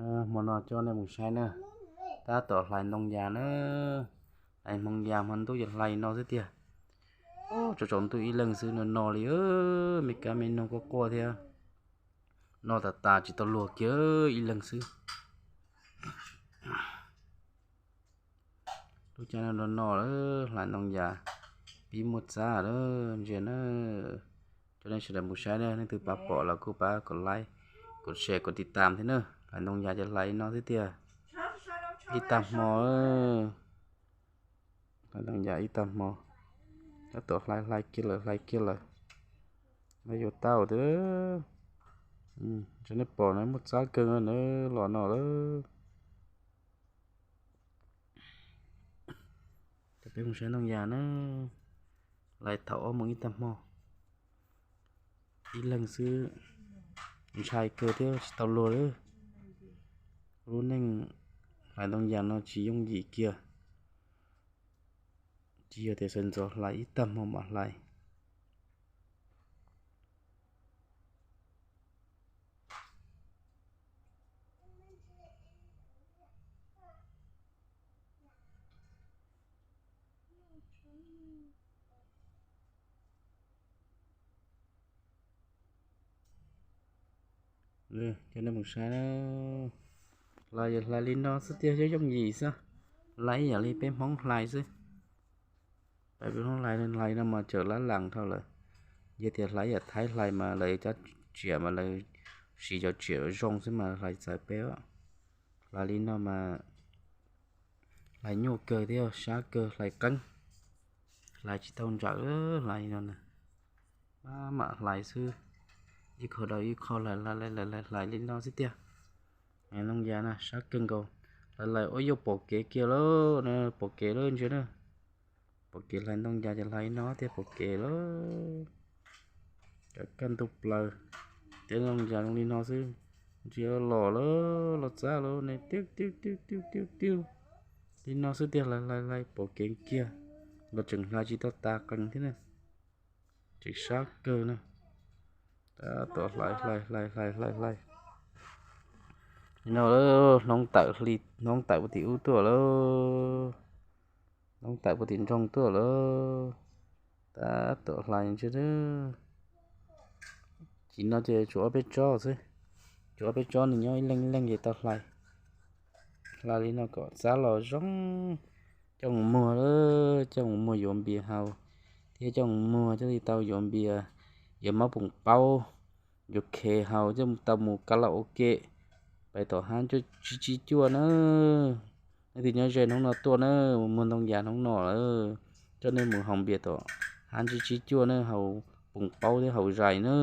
Hmo no coj nej mus saib na, tab tom hlais ntoo yas na. Hlais ntoo yas hmo ntuj ces hlais no xwb tiag. Tsaus tsaus ntuj ib leeg xwb no no li, me kab me noog quaj quaj thiab. No tas tas tsis tau luag kiag, ib leeg xwb. Lub caij no no no lawm, hlais ntoo yas pib muaj txab lawm ntsia na. Coj nej sawv daws mus saib na, leej twg pab pom los kuj pab kom like, kom share, kom tiv tam thiab na. Hlais ntoo yas ces hlais li no xwb tiag. Ib tag hmo, hlais ntoo yas ib tag hmo, tab tom hlais hlais kiag lawm hlais kiag lawm. Hlais yuav tau tiag. Tso nej pom na, muaj txab kawg na, los no lawm. Cov peb mus saib ntoo yas na, hlais thaum ob moos ib tag hmo, ib leeg xwb, ntshai kawg thiab tsis tau luag li. Lub neej hlais ntoo yas no tsis yooj yim kiag, tsis yog tias sawv ntxov hlais ib tag hmo mam hlais. Coj nej mus saib na, hlais yog hlais li no xwb tiag, yooj yooj yim xwb, hlais ib yam li peb Hmoob hlais xwb. Peb Hmoob hlais, hlais no mas tseem lab las dhau lawm. Yog tias hlais yam Thaib hlais mas lawv cov tsiam mas lawv siv cov tsiam zoo xwb mas hlais txawv peb. Hlais li no mas hlais nyuaj kawg thiab sab kawg, hlais qeeb, hlais tsis tau ntsawm, hlais li no na. Maj mam hlais xwb, ib qho dhau ib qho, hlais hlais hlais hlais li no xwb tiag. Ntoo yas na sab kawg nkaus, hlais hlais ua yuav pom kev kiag lawm, pom kev lawm ntsia na. Pom kev, hlais ntoo yas ces hlais li no tiag, pom kev lawm. Cov kaj ntug plaws, tiab ntoo yas zoo li no xwb, ntsia los lawm, los txab lawm ne, tiag tiag tiag tiag tiag tiag. Li no xwb tiag, hlais hlais hlais pom kev kiag, los tseem hlais tsis tau tas qees thiab na. Tseem sab kawg na. Tab tom hlais hlais hlais hlais hlais hlais. Li no lawm, hnoob tawm hli, hnoob tawm puag tim ub tuaj lawm, hnoob tawm puag tim nroog tuaj lawm. Tab tom hlais ntsia. Cim no ces tshuav ob peb tsob xwb, tshuav ob peb tsob nws nyob ib leeg ib leeg ces tau hlais. Hlais li no kom txab los zoo, coj mus muag lawm, coj mus muag yuav npias haus, thiab coj mus muag coj li tau yuav npias, yuav mab poom paub, yuav khev haus, coj tau mus ka la o ke, pais tom hab tsib tsib cuaj na. Leej twg nyob ze hnoob no tuaj na, mus muag ntoo yas hnoob no lawm, coj nej mus haus npias tom hab tsib tsib cuaj na, haus poom paub thiab haus zais na.